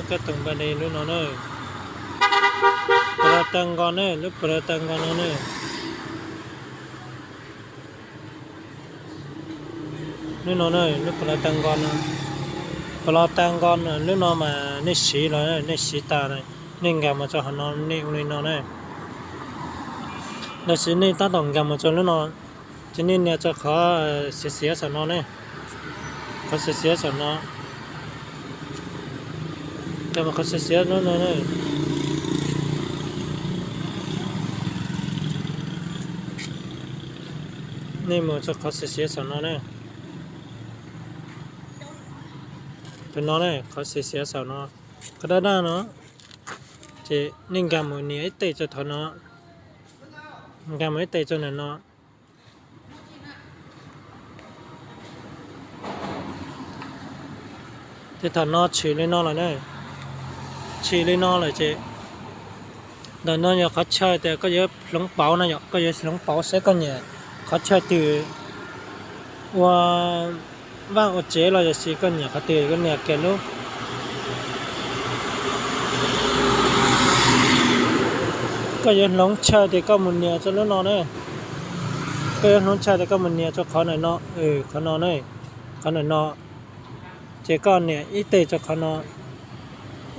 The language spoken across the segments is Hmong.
Koj tus npa de lub no na, pas los tag nko na, lub pas los tag nko no na. Lub no na, lub pas los tag nko no, pas los tag nko no, lub no mas nej siv los nej siv tas, nej nkag mus rau hauv no nej ua li no na. Los sis nej tab tom nkag mus rau lub no, ces nej nias rau qhov xiav xiav saum no ne, qhov xiav xiav saum no, nkag mus qhov xiav xiav no no ne. Nej mus rau qhov xiav xiav saum no ne. Tus no ne, qhov xiav xiav saum no, qhov daj daj no, ces nej nkag mus nias ib teg rau qhov no, nkag mus ib teg rau ntawm no. Ces thaum no tshwm li no lawm na, tshwm li no lawm ces ntawm no yog qhov chaw tias koj yuav hloov pauv na yom, koj yuav hloov pauv saib koj nyiam qhov chaw twg, ua vaj ua tsev los yog sis koj nyiam qhov twg koj nias kiag lub. Koj yuav hloov chaw tias koj mus nias rau lub no na. Koj yuav hloov chaw tias koj mus nias rau qhov ntawm no, qhov no na, qhov ntawm no. Ces koj nias ib teg rau qhov no,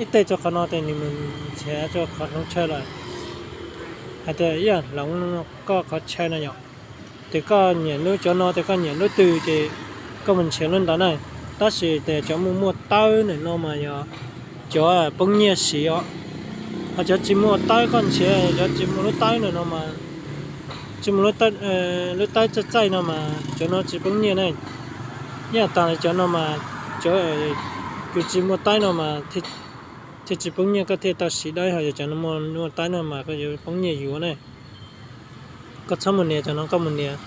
ib teg rau qhov no ces nws mus nrhiav rau qhov hloov chaw lawm. Hais tias ib yam hloov koj qhov chaw no yom. Ces koj nyiam lub cov no ces koj nyiam lub twg ces koj mus nrhiav lub ntawd na. Tab sis tias cov muaj muaj tawb ntawm no mas yog cov poob nyiaj siv os. Ho cov tsis muaj tawb koj nrhiav cov tsis muaj lub tawb ntawm no mas, tsis muaj lub tawb txaij txaij no mas cov no tsis poob nyiaj ne. Ib yam tas li cov no mas, cov kws tsis muaj tawb no mas thiaj tsis poob nyiaj, koj thiaj tau siv dawb, ho yog cov no muaj tawb no mas koj yuav poob nyiaj yuav ne. Koj txhob mus nias cov no, koj mus nias,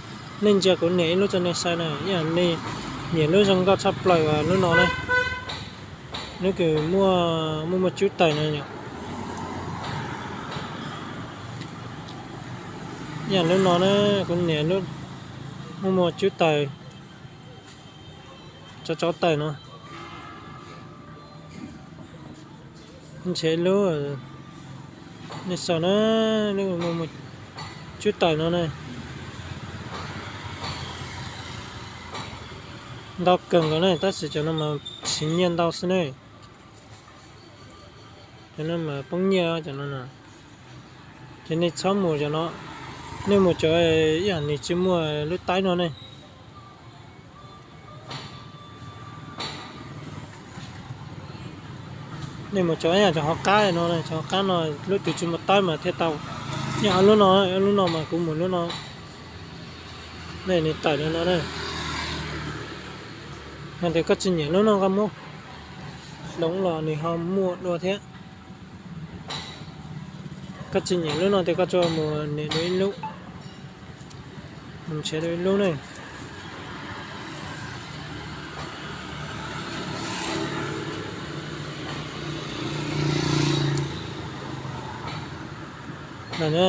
nej ntsia kuv nias ib lub rau nej saib na, ib yam nej nyiam lub zoo nkauj tshaj plaws lub no ne, lub kws muaj muaj muaj cub taws no yom. Ib yam lub no na, kuv nias lub muaj muaj cub taws, tsov tsov taws no. Ntshe lub, nej saib na, lub muaj muaj cub taws no ne. Ntau kawg nkaus ne, tab sis cov no mas siv nyiaj ntau xwb ne. Cov no mas poob nyiaj cov no. Ces nej txhob mus cov no, nej mus cov ib yam nws tsis muaj lub taib no ne. Nej mus cov ib yam cov hauv qab no, cov hauv qab no lub twg tsis muaj taib mas thiaj tau. Ib yam lub no, lub no mas kuv mus lub no. Nej nws tawm li no na. Yog tias koj tsis nyiam lub no koj muab hloov los nws ho muaj dua thiab. Koj tsis nyiam lub no tias koj tsuas mus nias dua ib lub, mus nrhiav dua ib lub ne.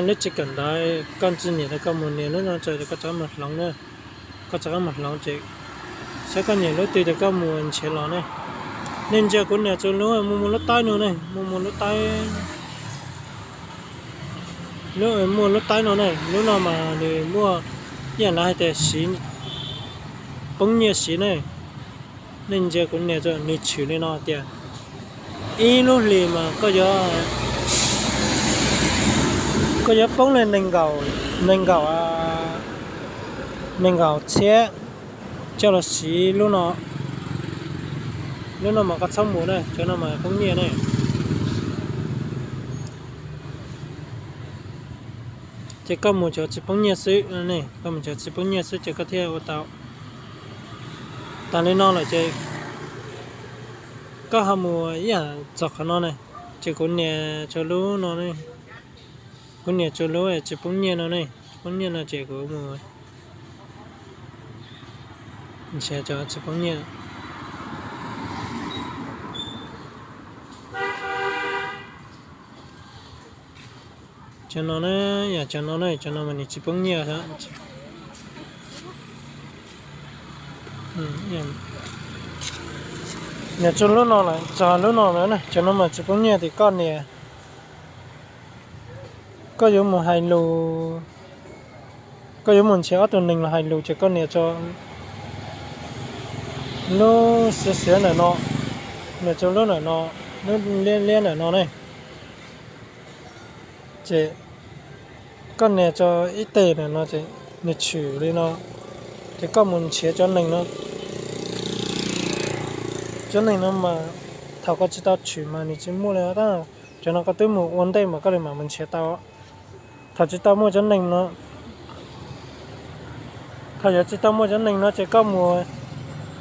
Lub tsis kawm ntawv koj tsis nyiam tias koj mus nias lub no tso, koj rov mus hloov na. Koj rov qab mus hloov ces saib koj nyiam lub twg ces koj mus nrhiav los ne. Nej ntsia kuv nias txug lub muaj muaj lub taib no ne, muaj muaj lub taib, lub muaj lub taib no ne, lub no mas nws muaj ib yam li hais tias siv, poob nyiaj siv ne. Nej ntsia kuv nias txug nws tshwm li no tias ib lub hlis mas koj yuav poob li nees nkaum, nees nkaum txhiab coj los siv lub no. Lub no mas koj txhob mus na, cov no mas poob nyiaj ne. Ces koj mus cov tsis poob nyiaj xwb ne, koj mus cov tsis poob nyiaj xwb ces koj thiaj ua tau. Tas li no lawm ces koj ho mus ib yam txog qhov no ne, ces kuv nias txug lub no, kuv nias txug lub tsis poob nyiaj no ne, tsis poob nyiaj no ces kuv mus nrhiav cov tsis poob nyiaj. Cov no ne, yog cov no ne, cov no mas nws tsis poob nyiaj. Cov no mas nws tsis poob nyiaj. Nias tso lub no lawm, txog lub no lawm na, cov no mas tsis poob nyiaj tias koj nias, koj yuav mus hais lus, koj yuav mus nrhiav ob tug neeg los hais lus ces koj nias tso lub xiav xiav ntawm no, nias tso lub ntawm no, lub liab liab ntawm no ne. Ces koj nias tso ib teg ntawm no ces nws tshwm li no, ces koj mus nrhiav cov neeg no. Cov neeg no mas thaum koj tsis tau tshwm mas nws tsis muaj li os. Cov no koj twb mus ua ntej mas koj li mam mus nrhiav tau. Thaum tsis tau muaj cov neeg no, thaum yuav tsis tau muaj cov neeg no ces koj mus,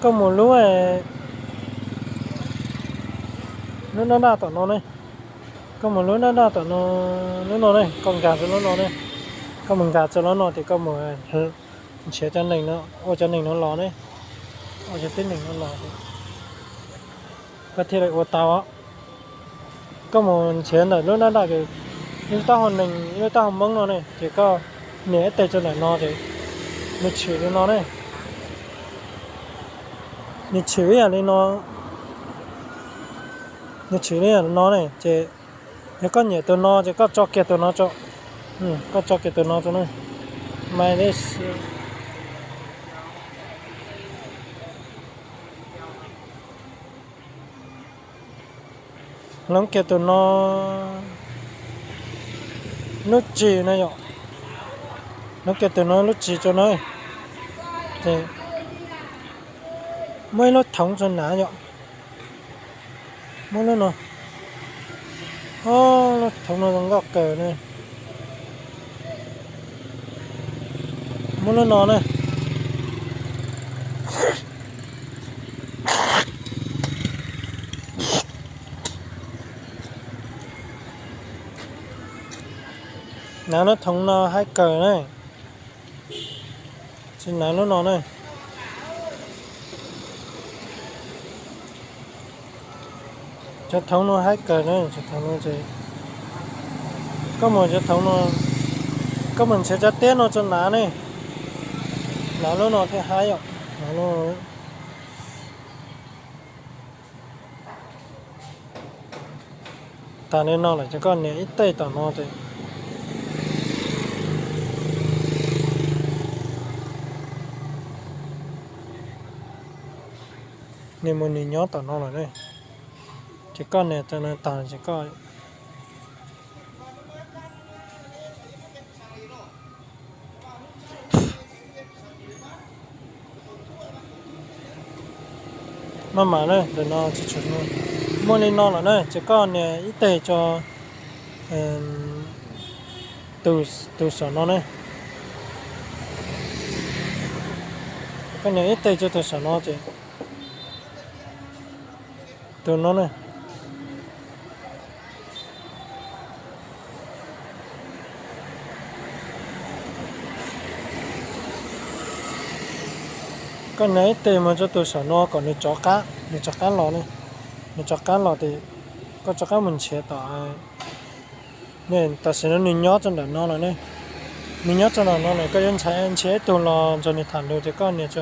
koj mus lub, lub daj daj tom no ne. Koj mus lub daj daj tom no, lub no ne, koj nkag rau lub no ne. Koj mus nkag rau lub no ces koj mus nrhiav cov neeg no, ua cov neeg no los ne, ua cov tib neeg no los, koj thiaj li ua tau. Koj mus nrhiav ntawm lub daj daj, ib lub taub hau neeg ib lub taub hau Hmoob no ne, ces koj nias ib teg rau ntawm no ces nws tshwm li no ne. Nws tshwm ib yam li no, nws tshwm li yam li no ne ces yog koj nyiam tus no ces koj tso kiag tus no tso, koj tso kiag tus no tso na. Mas hloov kiag tus no lub tswv na yom, hloov kiag tus no lub tswv tso na. Ces muaj ib lub thoov tso na yom, muaj lub no, lub thoov no zoo nkauj kawg na. Muaj lub no na. Hnav lub thoov no haib kawg na. Tsis hnav lub no na. Cov thoov no haib kawg na, cov thoov no ces koj mus cov thoov no, koj mus nrhiav cov tiab no tso hnav ne. Hnav lub no thiaj haib yom. Tag li no lawm ces koj nias ib teg tom no ces nws mus nws nyob tom no lawm ne. Ces koj nias tag ces koj maj mam na, ntawm no tsis tshua muaj li no lawm na, ces koj nias ib teg tso tus saum no ne. Koj nias ib teg tso tus saum no ces tus no ne. Koj nias ib teg mus rau tus saum no kom nws rov qab, nws rov qab los ne. Nws rov qab los ces koj rov qab mus nrhiav tom, tam sim no nws nyob rau ntawm no lawm ne. Nws nyob rau ntawm no lawm, koj yuav nrhiav ib tug los nrog nws tham lus ces koj nias,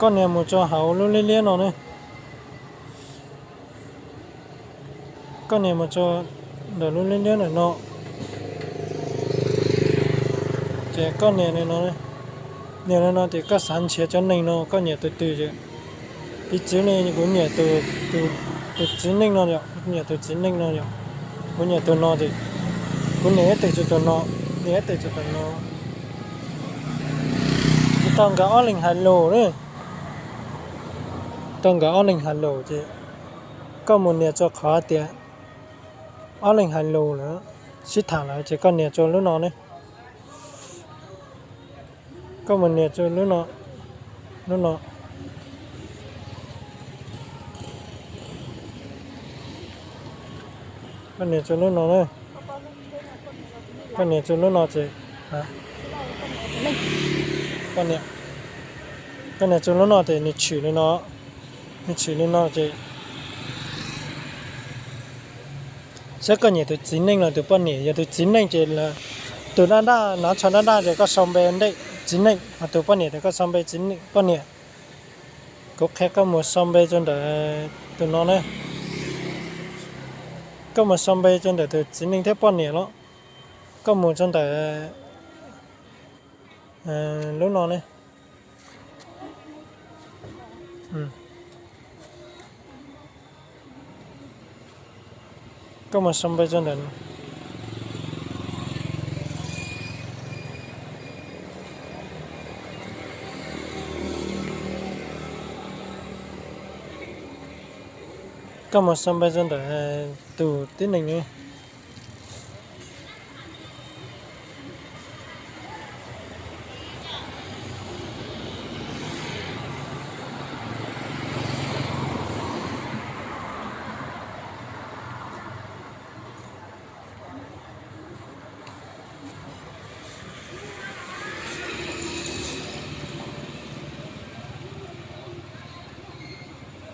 koj nias mus rau hauv lub liab liab no ne. Koj nias mus rau ntawm lub liab liab ntawm no, ces koj nias li no, nias li no ces koj xav nrhiav cov neeg no koj nyiam tus twg ces, piv txwv li kuv nyiam tus txiv neej no yom, kuv nyiam tus txiv neej no yom, kuv nyiam tus no ces kuv nias ib teg rau tus no, nias ib teg rau tus no. Tau nkawd ob leeg hais lus li, tau nkawd ob leeg hais lus ces koj mus nias rau qhov tias ob leeg hais lus lawm, sib tham lawm ces koj nias rau lub no ne. Koj mus nias rau lub no, lub no. Koj nias rau lub no, koj nias rau lub no ces, koj nias rau lub no ces nws tshwm li no, nws tshwm li no ces saib koj nyiam tus txiv neej los tus poj niam. Yog tus txiv neej ces tus daj daj, hnav tsho daj daj ces koj sau npe ntej txiv neej, ho tus poj niam ces koj sau npe poj niam. Kuv qhia koj mus sau npe rau ntawm tus no ne. Koj mus sau npe rau ntawm tus txiv neej thiab poj niam los, koj mus rau ntawm lub no ne. Koj mus sau npe rau ntawm Koj mus sau npe rau ntawm tus tib neeg ne.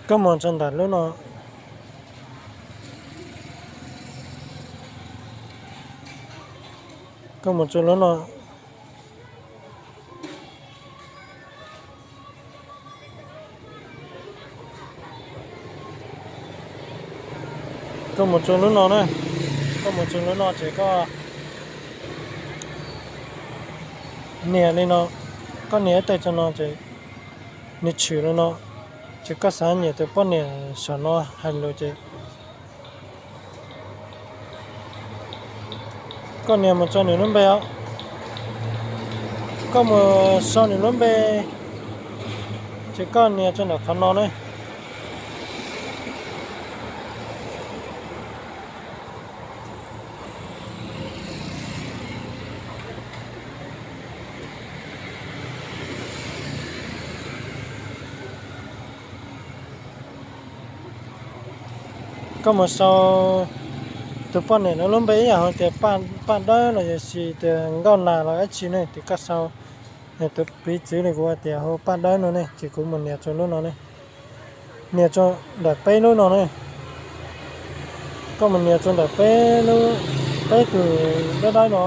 Koj mus rau ntawm lub no. Koj mus rau lub no. Koj mus rau lub no na. Koj mus rau lub no ces koj nias li no. Koj nias ib teg rau no ces nws tshwm li no. Ces koj xav nyiam tus poj niam saum no hais lus ces koj nias mus rau nws lub npe os. Koj mus sau nws lub npe, ces koj nias rau ntawm qhov no ne. Koj mus sau tus poj niam no lub npe ib yam hais tias Paj Dawb los yog tias Nkauj Nas los dab tsi ne, ces koj sau. Tus piv txwv li kuv hais tias hu Paj Dawb no ne, ces kuv mus nias rau lub no ne. Nias rau ntawm peb lub no ne. Koj mus nias rau ntawm peb lub, peb tus dawb dawb no.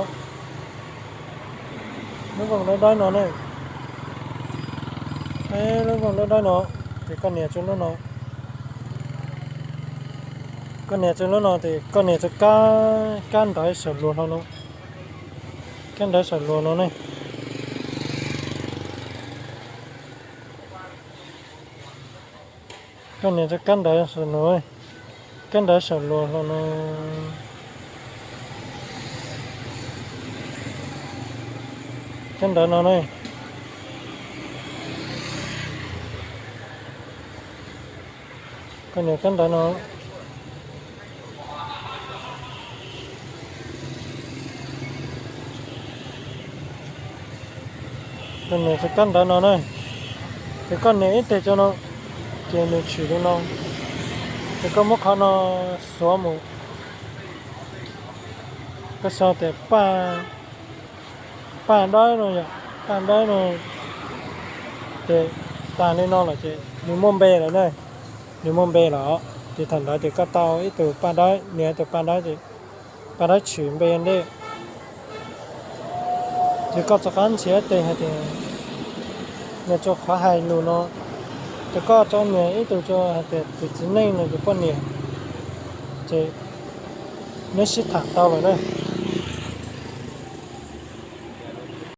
Lub vooj dawb dawb no ne. Peb lub vooj dawb dawb no, ces koj nias rau lub no. Koj nias rau lub no ces koj nias rau kab, kab ntawv saum luag hlo no. Kab ntawv saum luag no ne. Koj nias rau kab ntawv saum no, kab ntawv saum luag hlo no. Kab ntawv no ne. Koj nias kab ntawv no. Koj nias rau kab ntawv no na. Ces koj nias ib teg rau no, ces nws tshwm li no. Ces koj muab qhov no xuav mus. Koj sau tias Paj, Paj Dawb no yom, Paj Dawb no. Ces tas li no lawm ces nws muaj npe lawm na. Nws muaj npe lawm, ces thaum ntawd ces koj tau ib tug Paj Dawb, nias tus Paj Dawb ces Paj Dawb tshwm npe ntej. Ces koj rov qab nrhiav tes hais tias nias rau qhov hais lus no, ces koj rov nias ib tug rau hais tias tus txiv neej no tus poj niam, ces neb sib tham tau lawm na.